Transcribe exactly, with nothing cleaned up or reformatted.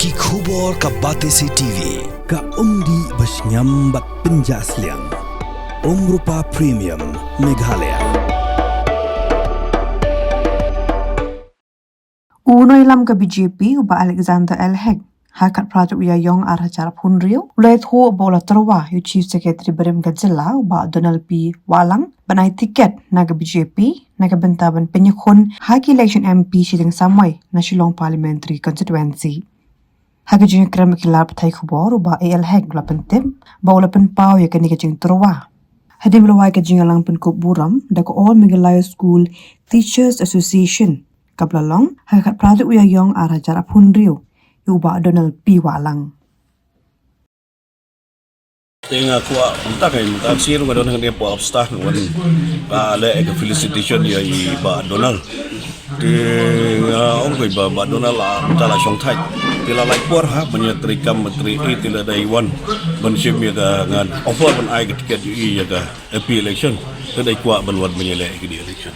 Ki khubor ka Batesi T V, ka umdih ba shngiam bad pynjah sliang. Umrupa Premium, Meghalaya. U nongïalam ka B J P, u Bah Alexander L Hek, ha ka khatphra tarik u Ïaïong ar hajar arphew hynriew, u la ïathuh ba u la tyrwa ïa u Chief Secretary barim ka jylla, u Bah Donald P Wahlang, ban ai tiket na ka B J P na ka bynta ban pynïakhun ha ki election M P shiteng samoi na Shillong Parliamentary Constituency. Ha ka jingïakren bad ki lad pathai khubor, u Bah A L Hek u la pyntip ba u la pynpaw ïa kane ka jingtyrwa hadien ba u la wai ka jingïalang pynkup burom da ka All Meghalaya School Teachers Association, kaba la long ha ka khatphra tarik u Ïaïong ar hajar arphew hynriew, ïa u Bah Donald P Wahlang. Te nga kwah mynta, ka mynta ka sngi ruh nga don hangne hapoh Upper Star, nga wan, ah, leh ka felicitation ïa i Bah Donald. Te nga ong ko i Bah, Bah Donald la mynta la shong thait. Te la lait por ha ban ïa trei kam, ban trei ei, te lada i wan ban shim ïa ka, ngan offer ban ai ka ticket ïa i ïa ka M P election. Te da i kwah ban wan ban ïaleh ïa ka election.